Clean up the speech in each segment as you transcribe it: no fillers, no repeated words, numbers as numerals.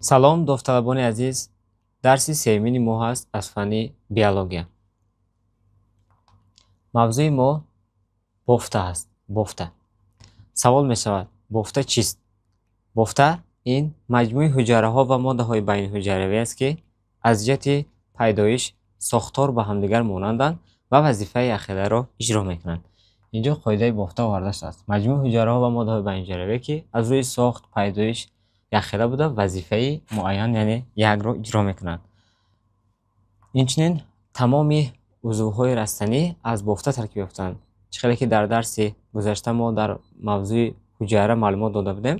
Салом, довталабони азиз! Дарси сеюмини мо ҳаст аз фанни биология. Мавзӯи мо бофта аст. Бофта. Савол мешавад: бофта чист? Бофта ин маҷмӯи ҳуҷайраҳо ва моддаҳои байниҳуҷайравӣ аст, ки аз ҷиҳати пайдоиш, сохтор ба ҳамдигар монанданд ва вазифаи якхеларо иҷро мекунанд. Инҷо қоидаи бофта оварда шудааст. Маҷмӯи ҳуҷайраҳо ва моддаҳои байниҳуҷайравӣ, ки аз рӯи сохт, пайдоиш якхела буда, вазифаи муайян, яъне якро иҷро мекунанд. Инчунин тамоми узвҳои растанӣ аз бофта таркиб ёфтаанд. Чӣ хеле ки дар дарси гузашта мо дар мавзӯи ҳуҷайра маълумот дода будем,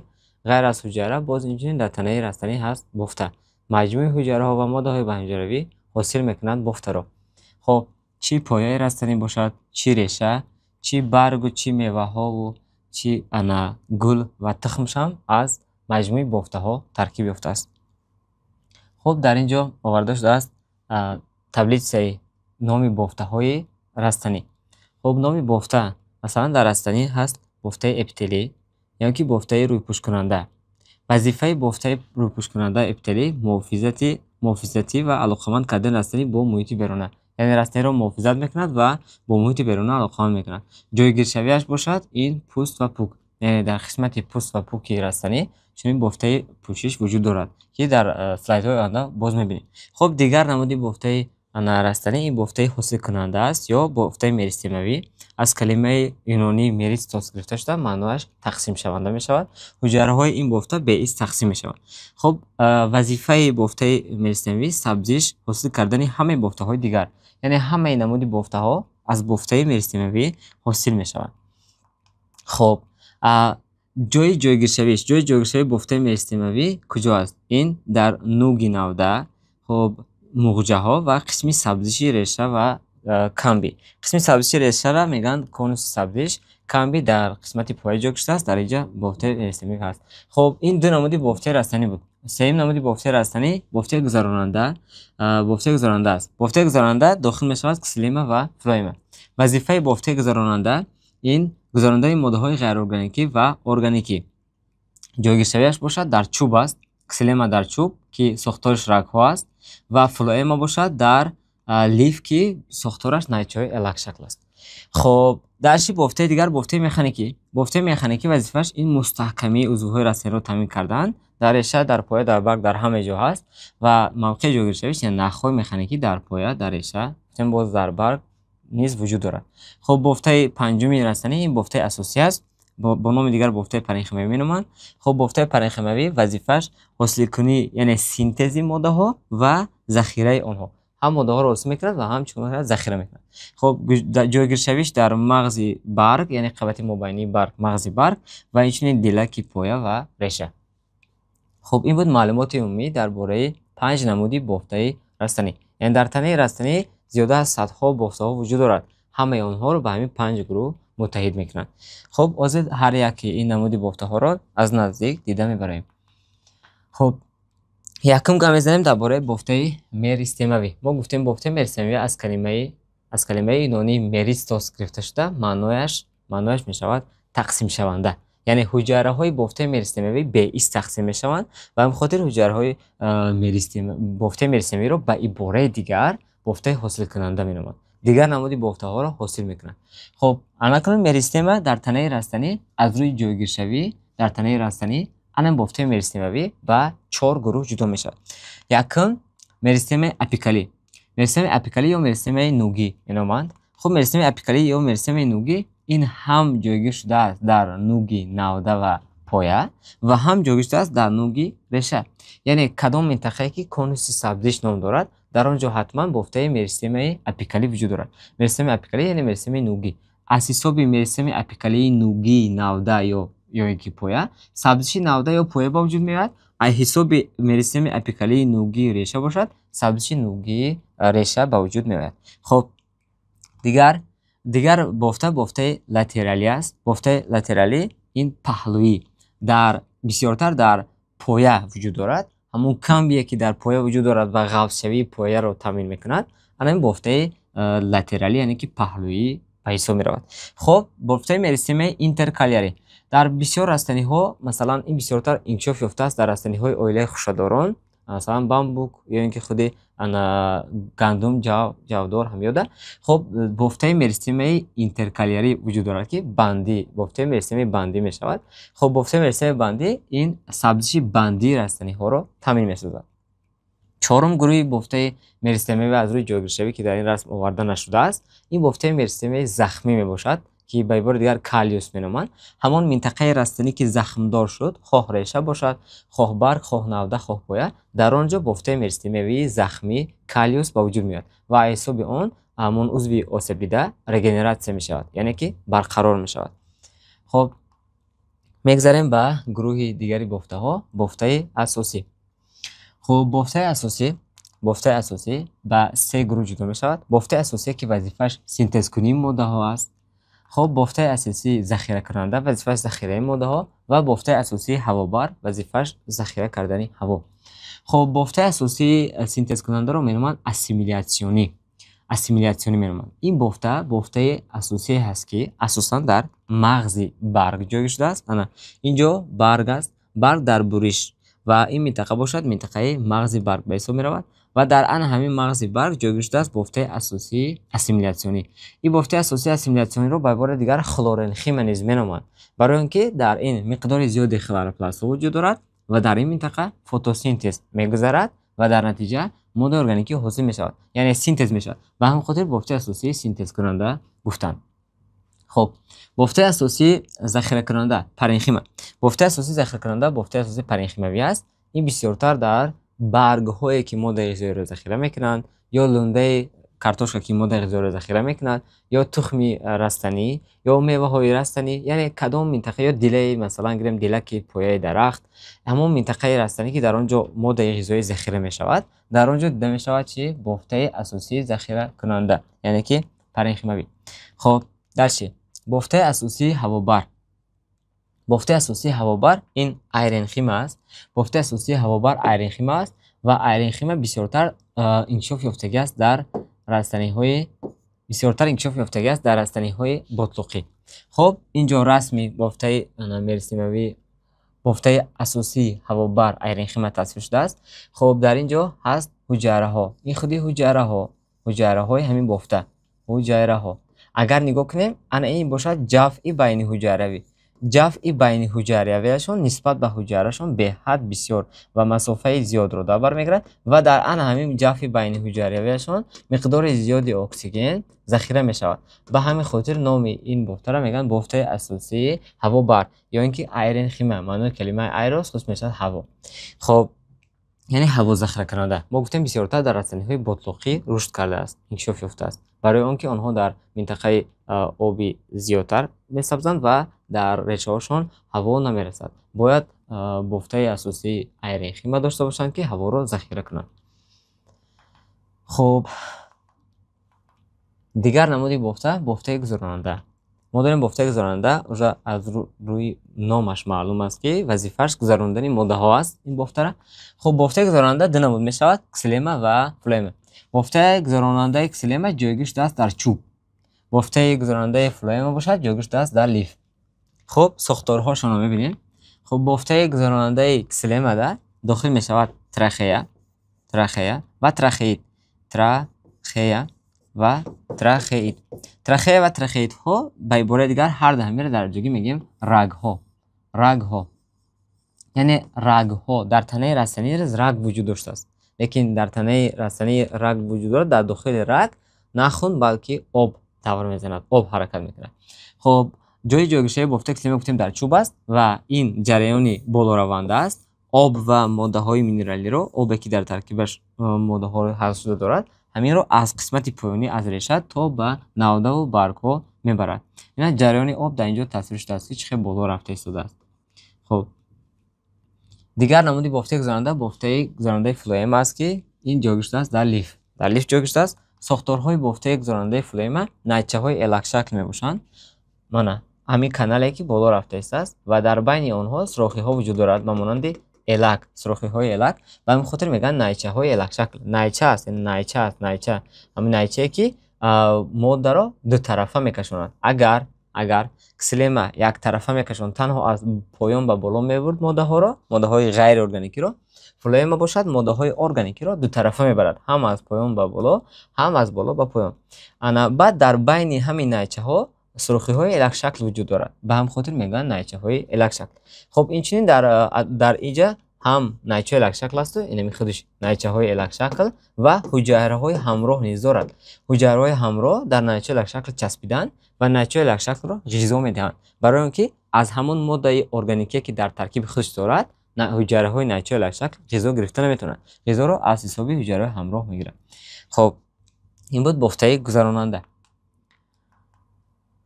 ғайр аз ҳуҷайра боз инчунин дар танаи растанӣ ҳаст бофта. Маҷмӯи ҳуҷайраҳо ва моддаҳои байниҳуҷайравӣ ҳосил мекунанд бофтаро. Хоб, чӣ пояи растанӣ бошад, чӣ реша, чӣ баргу, чӣ меваҳову чӣ ана гул ва тухмшам аз маҷмӯи бофтаҳо таркиб ёфтааст. Хуб, дар ин ҷо оварда шудааст таблитсаи номи бофтаҳои растанӣ. Хуб, номи бофта, масалан, дар растанӣ ҳаст бофтаи эпителӣ ё ки бофтаи рӯйпӯшкунанда. Вазифаи бофтаи рӯйпӯшкунанда эпителӣ муҳофизатӣ ва алоқаманд кардани растанӣ бо муҳити беруна. Яъне растаниро муҳофизат мекунад ва бо муҳити беруна алоқаманд мекунад. Ҷойгиршавиаш бошад ин пӯст ва пӯк. Яъне дар қисмати пӯст ва пӯки растанӣ чунин бофтаи пӯшиш вуҷуд дорад, ки дар слайдҳои оянда боз мебинем. Хуб, дигар намуди бофтаи растанӣ ин бофтаи ҳосилкунанда аст ё бофтаи меристемавӣ. Аз калимаи юнонии меристос гирифта шуда, маънояш тақсимшаванда мешавад. Ҳуҷайраҳои ин бофта беиз тақсим мешаванд. Хуб, вазифаи бофтаи меристемавӣ сабзиш ҳосил кардани ҳамаи бофтаҳои дигар. Яъне ҳамаи намуди бофтаҳо аз бофтаи меристемавӣ ҳосил мешаванд. Хуб, ҷои ҷойгиршавиш, ҷои ҷойгиршавии бофтаи меристемавӣ куҷо аст? Ин дар нуги навда, хуб, муғҷаҳо ва қисми сабзиши реша ва камби. Қисми сабзиши решаро мегӯянд конуси сабзиш, камби дар қисмати поя ҷойгир шудааст, дар инҷо бофтаи меристемавӣ ҳаст. Хуб, ин ду намуди бофтаи растанӣ буд. Сеюм намуди бофтаи растанӣ бофтаи гузаронанда, бофтаи гузаронанда аст. Бофтаи гузаронанда дохил мешавад ксилема ва флоэма. Вазифаи бофтаи гузаронанда ин гузарондани моддаҳои ғайриорганикӣ ва органикӣ. Ҷойгиршавиаш бошад дар чӯб аст. Ксилема дар чӯб, ки сохтораш рагҳо аст, ва флоэма бошад дар лиф, ки сохтораш найчаҳои элакшакл аст. Хоб, дарши бофтаи дигар бофтаи механикӣ. Бофтаи механикӣ вазифааш ин мустаҳкамии узвҳои растаниро таъмин кардан. Дар реша, дар поя, дар барг, дар ҳама ҷо ҳаст ва мавқеи ҷойгиршавиш, яъне нахҳои механикӣ дар поя, дар реша, боз дар барг низ вуҷуд дорад. Хоб, бофтаи панҷуми растанӣ ин бофтаи асосӣ аст. Бо номи дигар бофтаи паренхимавӣ меноманд. Хоб, бофтаи паренхимавӣ вазифааш ҳосилкунӣ, яъне синтези моддаҳо ва захираи онҳо. Ҳам моддаҳоро ҳосил мекунад ва ҳам чӣ мекунад? Захира мекунад. Хоб, ҷойгиршавиш дар мағзи барг, яъне қабати мобайнии барг, мағзи барг ва инчунин дилаки поя ва реша. Хоб, ин буд маълумоти умумӣ дар бораи панҷ намуди бофтаи растанӣ. Яъне дар танаи растанӣ зиёда аз садҳо бофтаҳо вуҷуд дорад. Ҳамаи онҳоро ба ҳамин панҷ гурӯҳ муттаҳид мекунанд. Хоб, ҳозир ҳар яке ин намуди бофтаҳоро аз наздик дида мебарем. Хоб, якум гап мезанем дар бораи бофтаи меристемавӣ. Мо гуфтем бофтаи меристемавӣ аз калимаи юнонии меристос гирифта шуда, маънояш мешавад тақсимшаванда. Яъне ҳуҷайраҳои бофтаи меристемавӣ беиз тақсим мешаванд ва ҳамин хотир ҳуҷайраҳои бофтаи меристемавиро ба ибораи дигар бофтаи ҳосилкунанда меноманд. Дигар намуди бофтаҳоро ҳосил мекунанд. Хоб, анакунун меристема дар танаи растанӣ аз рӯи ҷойгиршавӣ дар танаи растанӣ ана бофтаи меристемавӣ ба чор гурӯҳ ҷудо мешавад. Якум меристемаи апикалӣ. Меристемаи апикалӣ ё меристемаи нугӣ меноманд. Хуб, меристемаи апикалӣ ё меристемаи нугӣ ин ҳам ҷойгир шудааст дар нуги навда ва поя ва ҳам ҷойгир шудааст дар нуги реша. Яъне кадом минтақае ки конуси сабзиш ном дорад, дар он ҷо ҳатман бофтаи меристемаи апикалӣ вуҷуд дорад. Меристемаи апикалӣ яъне меристемаи нугӣ. Аз ҳисоби меристемаи апикалии нугии навда ё ин ки поя, сабзиши навда ё поя ба вуҷуд меояд. Аз ҳисоби меристемаи апикалии нугии реша бошад, сабзиши нугии реша ба вуҷуд меояд. Хоб, дигар бофта бофтаи латералӣ аст. Бофтаи латералӣ ин паҳлӯӣ дар бисёртар дар поя вуҷуд дорад. Ҳамон камбие ки дар поя вуҷуд дорад ва ғафзшавии пояро таъмин мекунад, ана ин бофтаи латералӣ, яъне ки паҳлӯӣ ба ҳисоб меравад. Хуб, бофтаи меристемаи интеркалярӣ дар бисёр растаниҳо, масалан, ин бисёртар инкишоф ёфтааст дар растаниҳои оилаи хушадорон, масалан бамбук ё ин ки худи гандум, ҷав, ҷавдор ҳамёда. Хуб, бофтаи меристемаи интеркалярӣ вуҷуд дорад, ки бандӣ, бофтаи меристемаи бандӣ мешавад. Хуб, бофтаи меристемаи бандӣ ин сабзиши бандии растаниҳоро таъмин месозад. Чорум гурӯҳи бофтаи меристемавӣ аз рӯи ҷойгиршавӣ, ки дар ин расм оварда нашудааст, ин бофтаи меристемаи захмӣ мебошад, ки ба ибораи дигар каллиус меноманд. Ҳамон минтақаи растанӣ, ки захмдор шуд, хоҳ реша бошад, хоҳ барг, хоҳ навда, хоҳ поя, дар он ҷо бофтаи меристемавии захмӣ каллиус ба вуҷуд меояд ва ҳисоби он ҳамон узви осебдида регенератсия мешавад, яъне ки барқарор мешавад. Хуб, мегзарем ба гурӯҳи дигари бофтаҳо, бофтаи асосӣ. Хуб, бофтаи асосӣ ба се гурӯҳ ҷудо мешавад. Бофтаи асосие, ки вазифааш синтезкунии моддаҳо аст. Хуб, бофтаи асосии захиракунанда, вазифааш захираи моддаҳо, ва бофтаи асосии ҳавобар, вазифааш захира кардани ҳаво. Хуб, бофтаи асосии синтезкунандаро меноманд ассимилятсионӣ. Ассимилятсионӣ меноманд. Ин бофта бофтаи асосие ҳаст, ки асосан дар мағзи барг ҷойгир шудааст. Ана инҷо барг аст, барг дар буриш ва ин минтақа бошад минтақаи мағзи барг ба ҳисоб меравад ва дар ана ҳамин мағзи барг ҷойгир шудааст бофтаи асосии ассимилятсионӣ. Ин бофтаи асосии ассимилятсиониро ба ибораи дигар хлоренхима низ меноманд, барои он ки дар ин миқдори зиёди хлоропластҳо вуҷуд дорад ва дар ин минтақа фотосинтез мегузарад ва дар натиҷа моддаи органикӣ ҳосил мешавад, яъне синтез мешавад. Ба ҳамин хотир бофтаи асосии синтезкунанда гуфтанд. Хуб, бофтаи асосии захиракунанда паренхима. Бофтаи асосии захиракунанда бофтаи асосии паренхимавӣ аст. Ин бисёртар дар баргҳое, ки моддаи ғизоиро захира мекунанд, ё лундаи картошка, ки моддаи ғизоиро захира мекунад, ё тухми растанӣ, ё меваҳои растанӣ, яъне кадом минтақа, ё дилаи, масалан гирем дилаки пояи дарахт, ҳамон минтақаи растанӣ, ки дар он ҷо моддаи ғизоӣ захира мешавад, дар он ҷо дида мешавад чи бофтаи асосии захиракунанда, яъне ки паренхимавӣ. Хуб, дальше бофтаи асосии ҳавобар. Бофтаи асосии ҳавобар ин аэренхима аст. Бофтаи асосии ҳавобар аэренхима аст ва аэренхима бисёртар инкишоф ёфтагӣ аст дар растаниҳои, бисёртар инкишоф ёфтагӣ аст дар растаниҳои ботлоқӣ. Хуб, инҷо расми бофтаи меристемавӣ, бофтаи асосии ҳавобар аэренхима тасвир шудааст. Хуб, дар ин ҷо ҳаст ҳуҷайраҳо. Ин худи ҳуҷайраҳо, ҳуҷайраҳои ҳамин бофта, ҳуҷайраҳо. Агар нигоҳ кунем, ана ин бошад ҷафъи байниҳуҷайравӣ. Ҷафъи байниҳуҷайравиашон нисбат ба ҳуҷайрашон беҳад бисёр ва масофаи зиёдро дар бар мегирад ва дар ана ҳамин ҷафъи байниҳуҷайравиашон миқдори зиёди оксиген захира мешавад. Ба ҳамин хотир номи ин бофтаро мегӯянд бофтаи асосии ҳавобар ё ин ки аэренхима. Маънои калимаи аэрос худ мешавад ҳаво. Хуб, яъне ҳаво захиракунанда. Мо гуфтем бисёртар дар растаниҳои ботлоқӣ рушд кардааст, инкишоф ёфтааст, барои он ки онҳо дар минтақаи оби зиёдтар месабзанд ва дар решаҳошон ҳаво намерасад. Бояд бофтаи асосии аэренхима дошта бошанд, ки ҳаворо захира кунанд. Хуб, дигар намуди бофта бофтаи гузаронанда. Мо дорем бофтаи гузаронанда, уже аз рӯи номаш маълум аст, ки вазифааш гузарондани моддаҳо аст ин бофтара. Хуб, бофтаи гузаронанда ду намуд мешавад: ксилема ва флоэма. Бофтаи гузаронандаи ксилема ҷойгир шудааст дар чӯб. Бофтаи гузаронандаи флоэма бошад ҷойгир шудааст дар лиф. Хуб, сохторҳошонро мебинем. Хуб, бофтаи гузаронандаи ксилемада дохил мешавад трахея, трахея ва трахеид, трахея ва трахеид. Трахея ва трахеидҳо ба ибораи дигар ҳар ду ҳамеро дар ҷойгӣ мегӯем рагҳо. Рагҳо. Яъне рагҳо дар танаи растанӣ раг вуҷуд доштааст. Лекин дар танаи растанӣ раг вуҷуд дорад, дар дохили раг на хун, балки об давр мезанад, об ҳаракат мекунад. Хуб, ҷои ҷойгиршавии бофтаи ксилема гуфтем дар чӯб аст ва ин ҷараёни болораванда аст. Об ва моддаҳои минералиро, обе ки дар таркибаш моддаҳои ҳалшуда дорад, ҳаминро аз қисмати поёнӣ аз реша то ба навдаву баргҳо мебарад. Ина ҷараёни об дар инҷо тасвир шудааст, ки чӣ хел боло рафта истодааст. Хуб, дигар намуди бофтаи гузаронанда бофтаи гузаронандаи флоэма аст, ки ин ҷойгир шудааст дар лиф. Дар лиф ҷойгир шудааст. Сохторҳои бофтаи гузаронандаи флоэма найчаҳои элакшакл мебошанд. Мана ҳамин канале, ки боло рафта истааст ва дар байни онҳо сӯрохиҳо вуҷуд дорад ба монанди элак, сӯрохиҳои элак. Ба ҳамин хотир мегӯянд найчаҳои элакшакл. Найча аст, найча аст, найча. Ҳамин найчае, ки Моддаро дутарафа мекашонад. Агар ксилема яктарафа мекашонд, танҳо аз поён ба боло мебурд моддаҳоро, моддаҳои ғайриорганикиро, флоэма бошад моддаҳои органикиро дутарафа мебарад, ҳам аз поён ба боло, ҳам аз боло ба поён. Ана баъд дар байни ҳамин найчаҳо сурохиҳои элакшакл вуҷуд дорад. Ба ҳам хотир мегӯянд найчаҳои элакшакл. Хоб, инчунин дар инҷа ҳам найчаҳои элакшакл асту инами худиш найчаҳои элакшакл ва ҳуҷайраҳои ҳамроҳ низ дорад. Ҳуҷайраҳои ҳамроҳ дар найчаҳои элакшакл часпиданд ва найчаҳои элакшаклро ғизо медиҳанд. Барои он ки аз ҳамон моддаи органикие, ки дар таркиби худаш дорад, ҳуҷайраҳои найчаҳои элакшакл ғизо гирифта наметавонанд. Ғизоро аз ҳисоби ҳуҷайраҳои ҳамроҳ мегиранд. Хоб, ин буд бофтаи гузаронанда.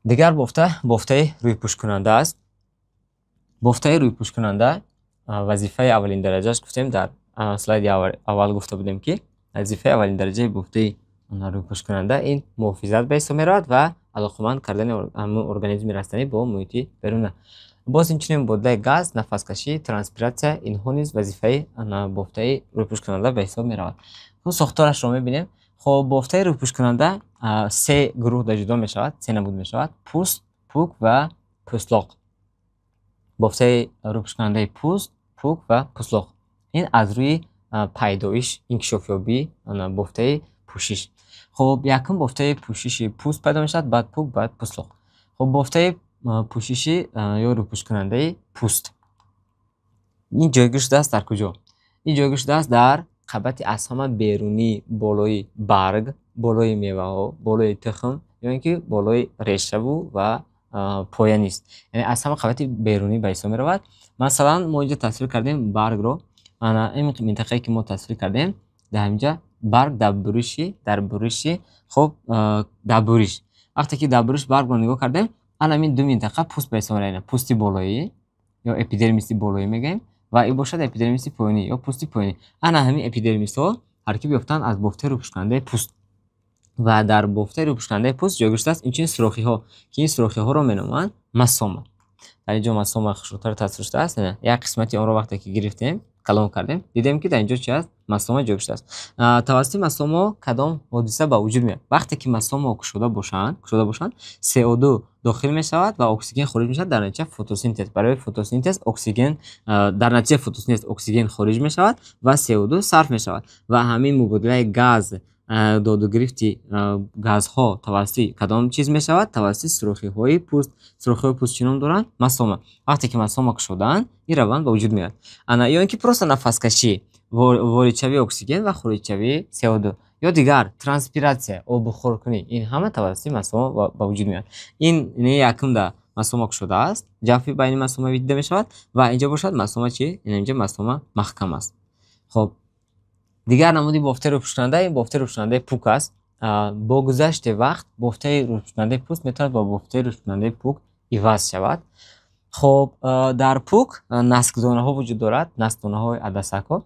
Дигар бофта бофтаи рӯйпӯшкунанда аст. Бофтаи рӯйпӯшкунанда вазифаи аввалин дараҷааш гуфтем, дар слайди аввал гуфта будем, ки вазифаи аввалин дараҷаи бофтаи рӯйпӯшкунанда ин муҳофизат ба ҳисоб меравад ва алоқаманд кардани ҳамон организми растанӣ бо муҳити беруна. Боз инчунин мубодилаи газ, нафаскашӣ, транспиратсия, инҳо низ вазифаи бофтаи рӯйпӯшкунанда ба ҳисоб меравад. Хуб, сохторашро мебинем. Хоб, бофтаи рӯйпӯшкунанда се гурӯҳ дар ҷудо мешавад, се намуд мешавад: пӯст, пӯк ва пӯстлоқ. Бофтаи рӯйпӯшкунандаи пӯст, пӯк ва пӯстлоқ. Ин аз рӯи пайдоиш, инкишофёбии бофтаи пӯшиш. Хоб, якум бофтаи пӯшиши пӯст пайдо мешавад, баъд пӯк, баъд пӯстлоқ. Хоб, бофтаи пӯшиши ё рӯйпӯшкунандаи пӯст. Ин ҷойгир шудааст дар куҷо? Ин ҷойгир шудааст дар қабати аз ҳама берунии болои барг, болои меваҳо, болои тухм ё ин ки болои решаву ва поя нист. Яъне аз ҳама қабати берунӣ ба ҳисоб меравад. Масалан, мо инҷо тасвир кардем баргро. Ана ин минтақае, ки мо тасвир кардем, дар ҳаминҷа барг дар буриши, хоб, дар буриш. Вақте ки дар буриш баргро нигоҳ кардем, ана ҳамин ду минтақа пӯст ба ҳисоб меравад. Пӯсти болоӣ ё эпидермиси болоӣ мегӯем ва ин бошад эпидермиси поёнӣ ё пӯсти поёнӣ. Ана ҳамин эпидермисҳо таркиб ёфтанд аз бофтаи рӯпӯшкунандаи пӯст. Ва дар бофтаи рӯпӯшкунандаи пӯст ҷойгир шудааст инчунин сурохиҳо, ки ин сурохиҳоро меноманд масома. Дар инҷо масома хушрӯтар тасвир шудааст. Як қисмати онро вақте ки гирифтем, калон кардем, дидем, ки дар инҷо чи аст? Масома ҷойгир шудааст. Тавассути масомо кадом ҳодиса ба вуҷуд меояд? Вақте ки масомо кушода бошанд, CO2 дохил мешавад ва оксиген хориҷ мешавад, дар натиҷа фотосинтез. Барои фотосинтез оксиген, дар натиҷаи фотосинтез оксиген хориҷ мешавад ва CO2 сарф мешавад. Ва ҳамин мубодилаи газ, додугирифти газҳо тавассути кадом чиз мешавад? Тавассути сурохиҳои пӯст. Сурохиҳои пӯст чӣ ном доранд? Масома. Вақте ки масома кушодаанд, ин раванд ба вуҷуд меояд. Ана ё ин ки просто нафаскашӣ, воридшавии оксиген ва хориҷшавии CO2 ё дигар транспиратсия, оббухоркунӣ, ин ҳама тавассути масома ба вуҷуд меояд. Ин якум да масома кушодааст, ҷафи байни масома дида мешавад ва инҷо бошад масома чӣ? Инҷо масома маҳкам аст. Хоб, дигар намуди бофтаи рӯпӯшкунанда ин бофтаи рӯпӯшкунандаи пӯк аст. Бо гузашти вақт бофтаи рӯпӯшкунандаи пӯст метавонад бо бофтаи рӯпӯшкунандаи пӯк иваз шавад. Хоб, дар пӯк наскдонаҳо вуҷуд дорад, наскдонаҳои адасакҳо.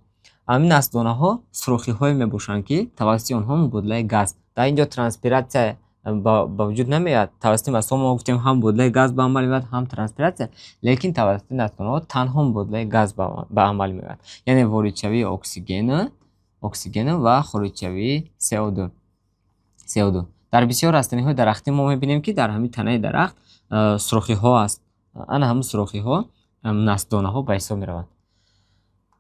Ҳамин наскдонаҳо сурохиҳое мебошанд, ки тавассути онҳо мубодилаи газ. Дар инҷо транспиратсия ба вуҷуд намеояд. Тавассути масома мо гуфтем ҳам мубодилаи газ ба амал меояд, ҳам транспиратсия, лекин тавассути наскдонаҳо танҳо мубодилаи газ ба амал меояд. Яъне воридшавии оксиген ва хориҷшавии CO2. Дар бисёр растаниҳои дарахтӣ мо мебинем, ки дар ҳамин танаи дарахт сурохиҳо аст. Ана ҳамин сурохиҳо наскдонаҳо ба ҳисоб мераванд.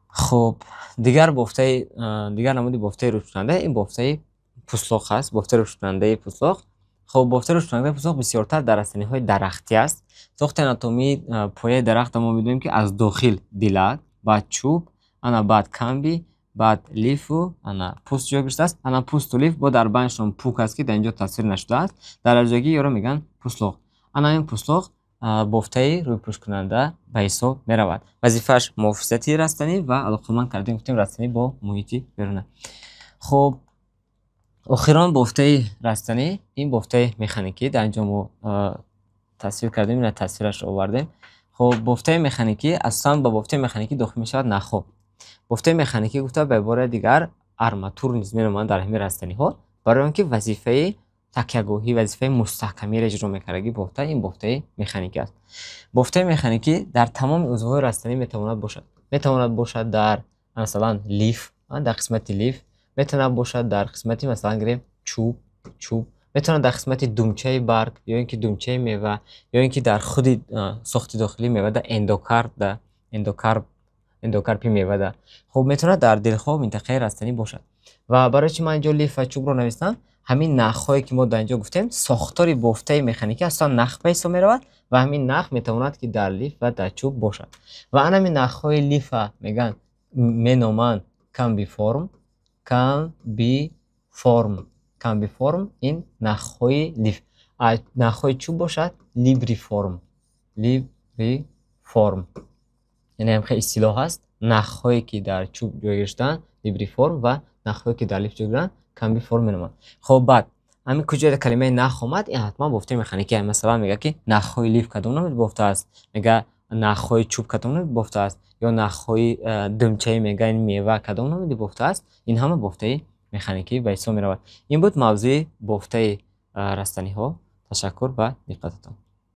Хоб, дигар бофтаи, дигар намуди бофтаи рӯпӯшкунанда ин бофтаи пӯстлоқ аст, бофтаи рӯпӯшкунандаи пӯстлоқ. Хоб, бофтаи рӯпӯшкунандаи пӯстлоқ бисёртар дар растаниҳои дарахтӣ аст. Сохти анатомии пояи дарахтро мо мебинем, ки аз дохил дилак, баъд чӯб, ана баъд камби, баъд лифу, ана пӯст ҷойгир шудааст. Ана пӯсту лиф бо дар байнашон пӯк аст, ки дар инҷо тасвир нашудааст. Дар ҷойгӣ ёро мегӯянд пӯстлоқ. Ана ин пӯстлоқ бофтаи рӯйпӯшкунанда ба ҳисоб меравад. Вазифааш муҳофизати растанӣ ва алоқаманд кардани гуфтем растанӣ бо муҳити беруна. Хоб, охирон бофтаи растанӣ ин бофтаи механикӣ. Дар инҷо мо тасвир кардем, ина тасвирашро овардем. Хоб, бофтаи механикӣ асосан ба бофтаи механикӣ дохил мешавад нахҳо. Бофтаи механикӣ гуфта ба ибораи дигар арматур низ меноманд дар ҳамин растаниҳо, барои он ки вазифаи такягоҳӣ, вазифаи мустаҳкамиро иҷро мекардаги бофта ин бофтаи механикӣ аст. Бофтаи механикӣ дар тамоми узвҳои растанӣ метавонад бошад. Метавонад бошад дар масалан лиф, дар қисмати лиф, метавонад бошад дар қисмати масалан гирем чӯб. Метавонад дар қисмати думчаи барг ё ин ки думчаи мева, ё ин ки дар худи сохти дохилии мева, дар эндокарп, дар эндокарп, эндокарпи мева да. Хуб, метавонад дар дилхоҳ минтақаи растанӣ бошад. Ва барои чӣ ман инҷо лиф ва чӯбро навиштам? Ҳамин нахҳое, ки мо дар инҷо гуфтем, сохтори бофтаи механикӣ аслан нах ба ҳисоб меравад ва ҳамин нах метавонад, ки дар лиф ва дар чӯб бошад. Ва ана ҳамин нахҳои лифа мегӯянд, меноманд камбиформ, камбиформ, камбиформ ин нахҳои лиф. Нахҳои чӯб бошад либриформ, либриформ. Яъне ҳам хеле истилоҳ аст. Нахҳое, ки дар чӯб ҷойгир шудаанд, либриформ ва нахҳое, ки дар лиф ҷойгир шудаанд, камбиформ меноманд. Хоб, баъд ҳамин куҷо калимаи нах омад, ин ҳатман бофтаи механикӣ аст. Масалан, мегӯяд, ки нахҳои лиф кадом намуди бофта аст? Мегӯяд, нахҳои чӯб кадом намуди бофта аст? Ё нахҳои думчаи, мегӯянд, мева кадом намуди бофта аст? Ин ҳама бофтаи механикӣ ба ҳисоб меравад. Ин буд мавзӯи бофтаи растаниҳо. Ташаккур ба диққататон.